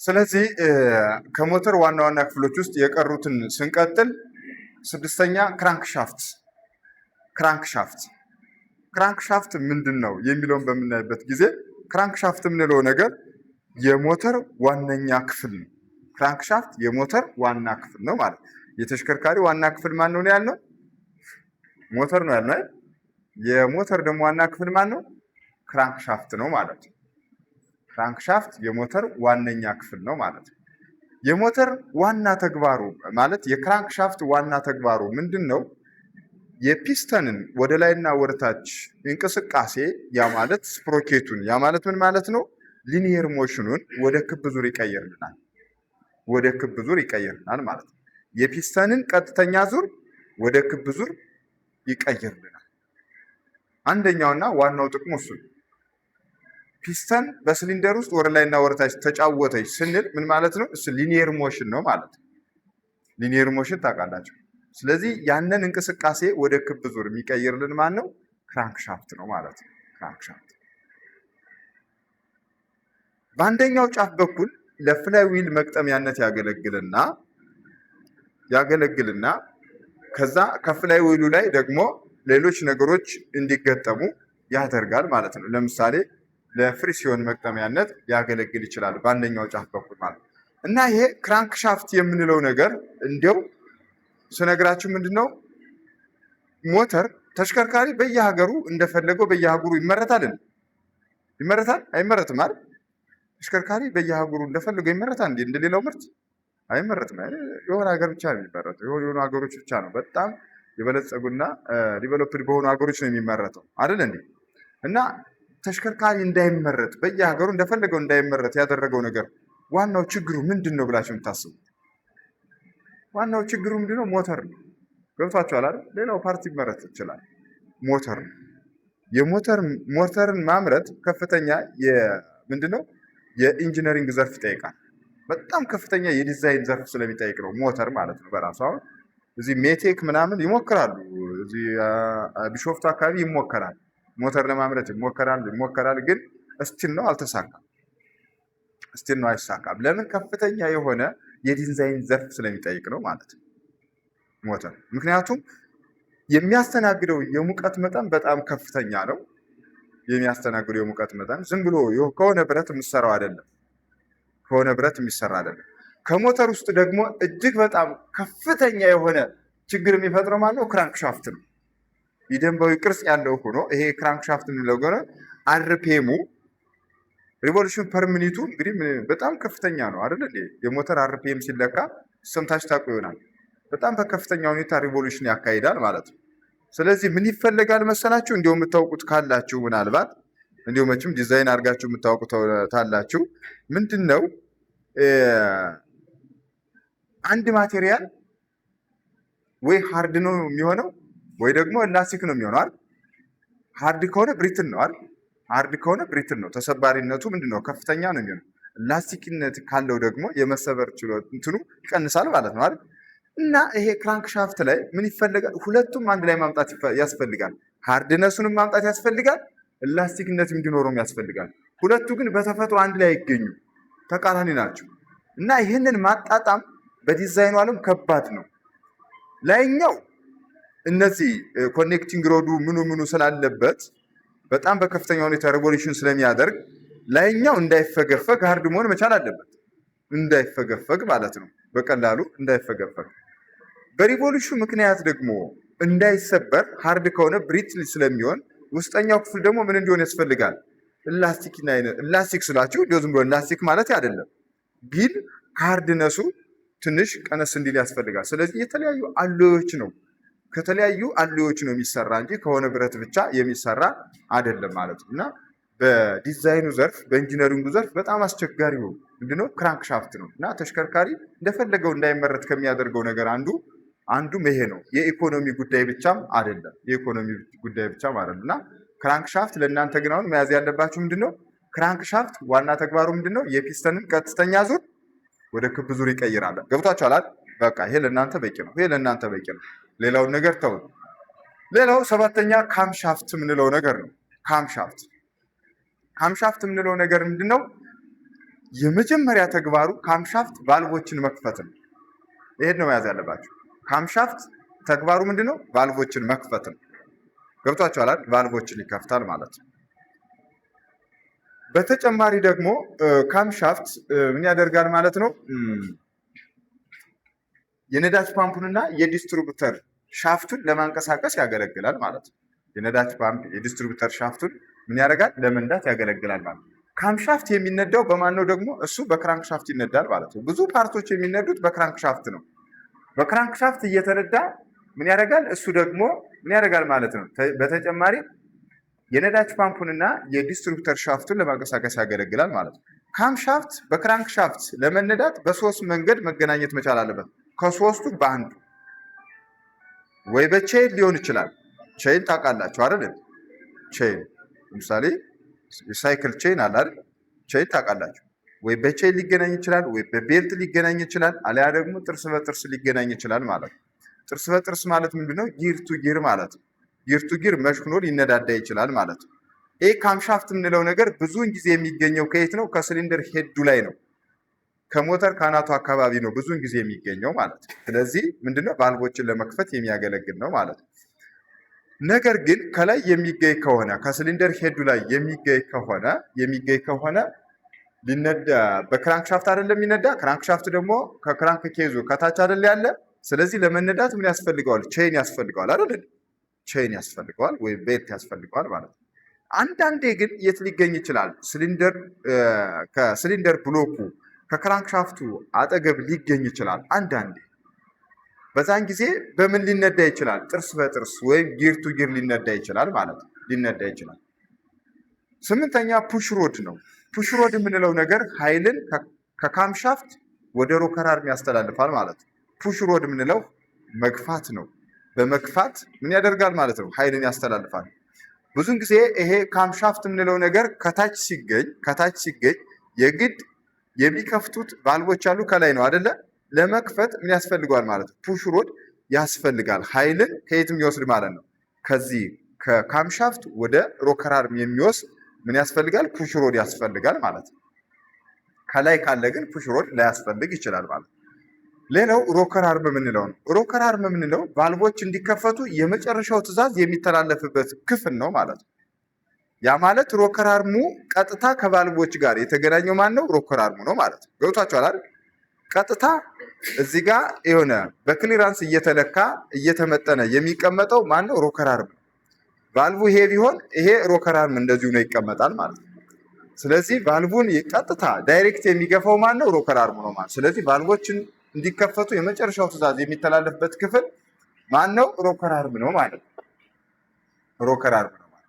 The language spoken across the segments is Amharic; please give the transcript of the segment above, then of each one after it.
ስለዚህ ከሞተር ዋና ዋና ክፍሎች ውስጥ የቀሩትን ስንቀጥል ስድስተኛ crankshaft። Crankshaft፣ crankshaft ምንድን ነው የሚለውን በምናይበት ጊዜ crankshaft የምንለው ነገር የሞተር ዋነኛ ክፍል ነው። Crankshaft የሞተር ዋና ክፍል ነው ማለት የተሽከርካሪ ዋና ክፍል ማን ነው ያልነው? ሞተር ነው ያልነው አይደል? የሞተር ደግሞ ዋና ክፍል ማን ነው? Crankshaft ነው ማለት ነው። Crankshaft የሞተር ዋነኛ ክፍል ነው ማለት ነው። የሞተር ዋና ተግባሩ ማለት የ crankshaft ዋና ተግባሩ ምንድን ነው? የፒስተንን ወደ ላይና ወደ ታች እንቅስቃሴ፣ ያ ማለት sprocket ኡን፣ ያ ማለት ምን ማለት ነው? Linear motion ኑን ወደ ክብ ዙር ይቀይርልናል። ወደ ክብ ዙር ይቀይርልናል ማለት ነው። የፒስተንን ቀጥተኛ ዙር ወደ ክብ ዙር ይቀይርልናል። አንደኛውና ዋናው ጥቅሙ እሱ ነው። ፒስተን በሲሊንደር ውስጥ ወደ ላይና ወደ ታች ተጫወተች ስንል ምን ማለት ነው? እሱ linear motion ነው ማለት ነው። Linear motion ታውቃላችሁ። ስለዚህ ያንን እንቅስቃሴ ወደ ክብ ዙር የሚቀይርልን ማን ነው? Crankshaft ነው ማለት ነው። Crankshaft በአንደኛው ጫፍ በኩል ለ flywheel መግጠሚያነት ያገለግልና ከዛ ከ flywheel ኡ ላይ ደግሞ ሌሎች ነገሮች እንዲገጠሙ ያደርጋል ማለት ነው። ለምሳሌ ለፍሪሲዮን መግጠሚያነት ሊያገለግል ይችላል በአንደኛው ጫፍ በኩል ማለት ነው። እና ይሄ crankshaft የምንለው ነገር እንዲያው ስነግራችሁ ምንድን ነው፣ ሞተር ተሽከርካሪ በየሀገሩ እንደፈለገው በየሀገሩ ይመረታል ይመረታል አይመረትም አይደል? ተሽከርካሪ በየሀገሩ እንደፈለገው ይመረታል እንዴ? እንደሌላው ምርት አይመረትም። የሆነ ሀገር ብቻ ነው የሚመረተው። የሆኑ የሆኑ ሀገሮች ብቻ ነው፣ በጣም የበለጸጉና developed በሆኑ ሀገሮች ነው የሚመረተው አይደል እንዴ? እና ተሽከርካሪ እንዳይመረት፣ በየሀገሩ እንደፈለገው እንዳይመረት ያደረገው ነገር ዋናው ችግሩ ምንድን ነው ብላችሁ የምታስቡት? ዋናው ችግሩ ምንድን ነው? ሞተር ነው። ገብቷችኋል አይደል? ሌላው part ይመረት ይችላል። ሞተር ነው። የሞተር ሞተርን ማምረት ከፍተኛ ምንድን ነው የ engineering ዘርፍ ይጠይቃል። በጣም ከፍተኛ የዲዛይን ዘርፍ ስለሚጠይቅ ነው ሞተር ማለት ነው በራሱ። አሁን እዚህ ሜቴክ ምናምን ይሞክራሉ። እዚህ ቢሾፍቱ አካባቢ ይሞከራል። ሞተር ለማምረት ይሞከራል ይሞከራል፣ ግን still ነው አልተሳካም። Still ነው አይሳካም። ለምን? ከፍተኛ የሆነ የዲዛይን ዘርፍ ስለሚጠይቅ ነው ማለት ነው ሞተር። ምክንያቱም የሚያስተናግደው የሙቀት መጠን በጣም ከፍተኛ ነው። የሚያስተናግደው የሙቀት መጠን ዝም ብሎ ከሆነ ብረት የሚሰራው አይደለም። ከሆነ ብረት የሚሰራ አይደለም። ከሞተር ውስጥ ደግሞ እጅግ በጣም ከፍተኛ የሆነ ችግር የሚፈጥረው ማለት ነው crankshaft ነው። የደንባዊ ቅርጽ ያለው ሆኖ ይሄ crankshaft የምንለው ገነ RPM ኡ፣ revolution per minute ኡ እንግዲህ በጣም ከፍተኛ ነው አይደል እንዴ? የሞተር RPM ሲለካ ሰምታችሁ ታውቁ ይሆናል። በጣም በከፍተኛ ሁኔታ revolution ያካሂዳል ማለት ነው። ስለዚህ ምን ይፈለጋል መሰላችሁ? እንዲሁ የምታውቁት ካላችሁ፣ ምናልባት እንዲሁ መቼም ዲዛይን አድርጋችሁ የምታውቁት ታላችሁ፣ ምንድን ነው፣ አንድ material ወይ hard ነው የሚሆነው ወይ ደግሞ elastic ነው የሚሆነው አይደል? Hard ከሆነ brittle ነው አይደል? Hard ከሆነ brittle ነው፣ ተሰባሪነቱ ምንድን ነው ከፍተኛ ነው የሚሆነው። Elastic ነት ካለው ደግሞ የመሰበር ችሎት እንትኑ ይቀንሳል ማለት ነው አይደል? እና ይሄ crankshaft ላይ ምን ይፈልጋል? ሁለቱም አንድ ላይ ማምጣት ያስፈልጋል። Hardness ኡንም ማምጣት ያስፈልጋል፣ elastic ነት እንዲኖረውም ያስፈልጋል። ሁለቱ ግን በተፈጥሮ አንድ ላይ አይገኙ፣ ተቃራኒ ናቸው። እና ይህንን ማጣጣም በዲዛይኑ ዓለም ከባድ ነው። ላይኛው እነዚህ connecting rod ኡ ምኑ ምኑ ስላለበት በጣም በከፍተኛ ሁኔታ revolution ስለሚያደርግ ላይኛው እንዳይፈገፈግ hard መሆን መቻል አለበት። እንዳይፈገፈግ ማለት ነው፣ በቀላሉ እንዳይፈገፈግ። በ revolution ምክንያት ደግሞ እንዳይሰበር hard ከሆነ brittle ስለሚሆን ውስጠኛው ክፍል ደግሞ ምን እንዲሆን ያስፈልጋል? Elastic። Elastic ስላችሁ እንዲሁ ዝም ብሎ elastic ማለት አይደለም፣ ግን ከ hardness ኡ ትንሽ ቀነስ እንዲል ያስፈልጋል። ስለዚህ የተለያዩ alloy ኦች ነው፣ ከተለያዩ alloy ኦች ነው የሚሰራ እንጂ ከሆነ ብረት ብቻ የሚሰራ አይደለም ማለት ነው። እና በዲዛይኑ ዘርፍ በ engineering ኡ ዘርፍ በጣም አስቸጋሪው ምንድነው? Crankshaft ነው። እና ተሽከርካሪ እንደፈለገው እንዳይመረት ከሚያደርገው ነገር አንዱም ይሄ ነው። የኢኮኖሚ ጉዳይ ብቻም አይደለም። የኢኮኖሚ ጉዳይ ብቻም አይደለም። እና crankshaft ለእናንተ ግን አሁን መያዝ ያለባችሁ ምንድነው? Crankshaft ዋና ተግባሩ ምንድነው? የፒስተንን ቀጥተኛ ዙር ወደ ክብ ዙር ይቀይራል። ገብቷችኋል አይደል? በቃ ይሄ ለእናንተ በቂ ነው። ይሄ ለእናንተ በቂ ነው። ሌላውን ነገር ተው። ሌላው ሰባተኛ camshaft የምንለው ነገር ነው። Camshaft፣ camshaft የምንለው ነገር ምንድነው? የመጀመሪያ ተግባሩ camshaft ቫልቮችን መክፈት ነው። ይሄን ነው መያዝ ያለባችሁ። Camshaft ተግባሩ ምንድነው? ቫልቮችን መክፈት ነው። ገብቷችኋል አይደል? ቫልቮችን ይከፍታል ማለት ነው። በተጨማሪ ደግሞ camshaft ምን ያደርጋል ማለት ነው? የነዳጅ ፓምፑንና የ distributor shaft ኡን ለማንቀሳቀስ ያገለግላል ማለት ነው። የነዳጅ ፓምፕ የ distributor shaft ኡን ምን ያደርጋል? ለመንዳት ያገለግላል ማለት ነው። Camshaft የሚነዳው በማን ነው ደግሞ? እሱ በ crankshaft ይነዳል ማለት ነው። ብዙ part ኦች የሚነዱት በ crankshaft ነው። በ crankshaft እየተነዳ ምን ያደርጋል? እሱ ደግሞ ምን ያደርጋል ማለት ነው። በተጨማሪ የነዳጅ ፓምፑንና የ distributor shaft ኡን ለማንቀሳቀስ ያገለግላል ማለት ነው። Camshaft በ crankshaft ለመነዳት በሶስት መንገድ መገናኘት መቻል አለበት። ከሶስቱ በአንዱ ወይ በ chain ሊሆን ይችላል። Chain ታውቃላችሁ አይደል? Chain ለምሳሌ የሳይክል chain አለ አይደል? Chain ታውቃላችሁ። ወይ በ chain ሊገናኝ ይችላል፣ ወይ በ belt ሊገናኝ ይችላል፣ አለያ ደግሞ ጥርስ በጥርስ ሊገናኝ ይችላል ማለት ነው። ጥርስ በጥርስ ማለት ምንድነው? Gear to gear ማለት ነው። Gear to gear mesh ሆኖ ሊነዳዳ ይችላል ማለት ነው። ይህ camshaft የምንለው ነገር ብዙውን ጊዜ የሚገኘው ከየት ነው? ከ cylinder head ኡ ላይ ነው። ከሞተር ካናቱ አካባቢ ነው ብዙውን ጊዜ የሚገኘው ማለት ነው። ስለዚህ ምንድነው? ቫልቮችን ለመክፈት የሚያገለግል ነው ማለት ነው። ነገር ግን ከላይ የሚገኝ ከሆነ፣ ከ cylinder head ኡ ላይ የሚገኝ ከሆነ ሊነዳ በ crankshaft አይደለም የሚነዳ። Crankshaft ደግሞ ከ crankcase ኡ ከታች አይደል ያለ። ስለዚህ ለመነዳት ምን ያስፈልገዋል? Chain ያስፈልገዋል አይደል? Chain ያስፈልገዋል ወይም belt ያስፈልገዋል ማለት ነው። አንዳንዴ ግን የት ሊገኝ ይችላል? Cylinder ከ cylinder block ኡ ከ crankshaft ኡ አጠገብ ሊገኝ ይችላል አንዳንዴ። በዛን ጊዜ በምን ሊነዳ ይችላል? ጥርስ በጥርስ ወይም gear to gear ሊነዳ ይችላል ማለት ነው። ሊነዳ ይችላል። ስምንተኛ push rod ነው። Push rod የምንለው ነገር ኃይልን ከ camshaft ወደ rocker arm ያስተላልፋል ማለት ነው። Push rod የምንለው መግፋት ነው። በመግፋት ምን ያደርጋል ማለት ነው? ኃይልን ያስተላልፋል። ብዙን ጊዜ ይሄ camshaft የምንለው ነገር ከታች ሲገኝ የግድ የሚከፍቱት ቫልቮች አሉ ከላይ ነው አደለ? ለመክፈት ምን ያስፈልገዋል ማለት ነው? Push rod ያስፈልጋል። ኃይልን ከየት የሚወስድ ማለት ነው? ከዚህ ከ camshaft ወደ rocker arm የሚወስድ ምን ያስፈልጋል? Push rod ያስፈልጋል ማለት ነው። ከላይ ካለ ግን push rod ላያስፈልግ ይችላል ማለት ነው። ሌላው rocker arm የምንለው ነው። Rocker arm የምንለው ቫልቮች እንዲከፈቱ የመጨረሻው ትዕዛዝ የሚተላለፍበት ክፍል ነው ማለት ነው። ያ ማለት rocker arm ኡ ቀጥታ ከቫልቮች ጋር የተገናኘው ማን ነው? Rocker arm ኡ ነው ማለት ነው። ገብቷችኋል አይደል? ቀጥታ እዚህ ጋር የሆነ በ clearance እየተለካ እየተመጠነ የሚቀመጠው ማን ነው? Rocker arm ነው። ቫልቡ ይሄ ቢሆን ይሄ rocker arm እንደዚሁ ነው ይቀመጣል ማለት ነው። ስለዚህ ቫልቡን ቀጥታ direct የሚገፋው ማን ነው? Rocker arm ኡ ነው ማለት። ስለዚህ ቫልቮችን እንዲከፈቱ የመጨረሻው ትዕዛዝ የሚተላለፍበት ክፍል ማን ነው? Rocker arm ነው ማለት ነው። Rocker arm ነው ማለት።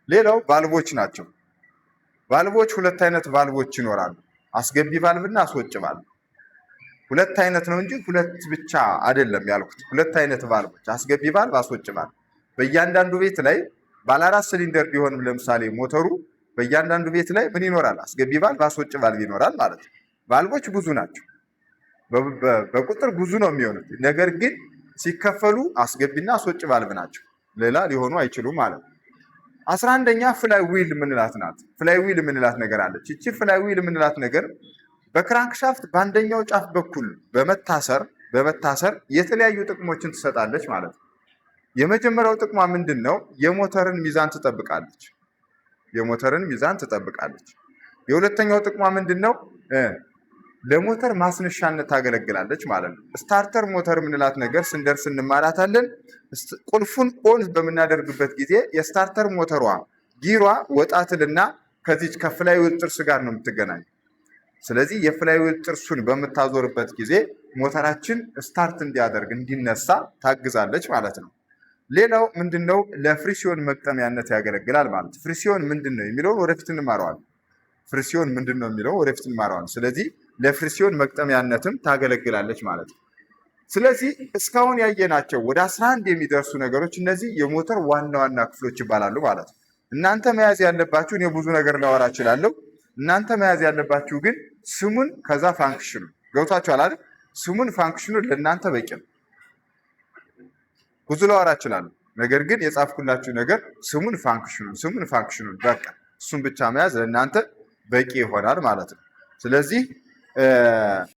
ሌላው ቫልቮች ናቸው። ቫልቮች ሁለት አይነት ቫልቮች ይኖራሉ። አስገቢ ቫልቭ እና አስወጭ ቫልቭ። ሁለት አይነት ነው እንጂ ሁለት ብቻ አይደለም ያልኩት። ሁለት አይነት ቫልቮች፣ አስገቢ ቫልቭ፣ አስወጭ ቫልቭ። በእያንዳንዱ ቤት ላይ ባለ አራት ሲሊንደር ቢሆንም ለምሳሌ ሞተሩ በእያንዳንዱ ቤት ላይ ምን ይኖራል? አስገቢ ቫልቭ፣ አስወጭ ቫልቭ ይኖራል ማለት ነው። ቫልቮች ብዙ ናቸው። በቁጥር ብዙ ነው የሚሆኑት። ነገር ግን ሲከፈሉ አስገቢና አስወጭ ቫልቭ ናቸው። ሌላ ሊሆኑ አይችሉም ማለት ነው። 11ኛ flywheel የምንላት ናት። Flywheel የምንላት ነገር አለች። ይቺ flywheel የምንላት ነገር በ crankshaft በአንደኛው ጫፍ በኩል በመታሰር የተለያዩ ጥቅሞችን ትሰጣለች ማለት ነው። የመጀመሪያው ጥቅሟ ምንድን ነው? የሞተርን ሚዛን ትጠብቃለች። የሞተርን ሚዛን ትጠብቃለች። የሁለተኛው ጥቅሟ ምንድን ነው? ለሞተር ማስነሻነት ታገለግላለች ማለት ነው። Starter motor የምንላት ነገር ስንደርስ እንማራታለን። ቁልፉን on በምናደርግበት ጊዜ የ starter ሞተሯ gear ዋ ወጣ ትልና ከዚች ከ flywheel ጥርስ ጋር ነው የምትገናኝ። ስለዚህ የ flywheel ጥርሱን በምታዞርበት ጊዜ ሞተራችን start እንዲያደርግ፣ እንዲነሳ ታግዛለች ማለት ነው። ሌላው ምንድነው? ለፍሪሲዮን መግጠሚያነት ያገለግላል ማለት። ፍሪሲዮን ምንድን ነው የሚለውን ወደፊት እንማረዋለን። ፍሪሲዮን ምንድን ነው የሚለውን ወደፊት እንማረዋለን። ስለዚህ ለፍሪሲዮን መግጠሚያነትም ታገለግላለች ማለት ነው። ስለዚህ እስካሁን ያየናቸው ወደ 11 የሚደርሱ ነገሮች እነዚህ የሞተር ዋና ዋና ክፍሎች ይባላሉ ማለት ነው። እናንተ መያዝ ያለባችሁ፣ እኔ ብዙ ነገር ላወራ እችላለሁ። እናንተ መያዝ ያለባችሁ ግን ስሙን ከዛ function ኑ። ገብቷችኋል አይደል? ስሙን function ኑ ለእናንተ በቂ ነው። ብዙ ላወራ እችላለሁ። ነገር ግን የጻፍኩላችሁ ነገር ስሙን function ኑን፣ ስሙን function ኑን፣ በቃ እሱን ብቻ መያዝ ለእናንተ በቂ ይሆናል ማለት ነው። ስለዚህ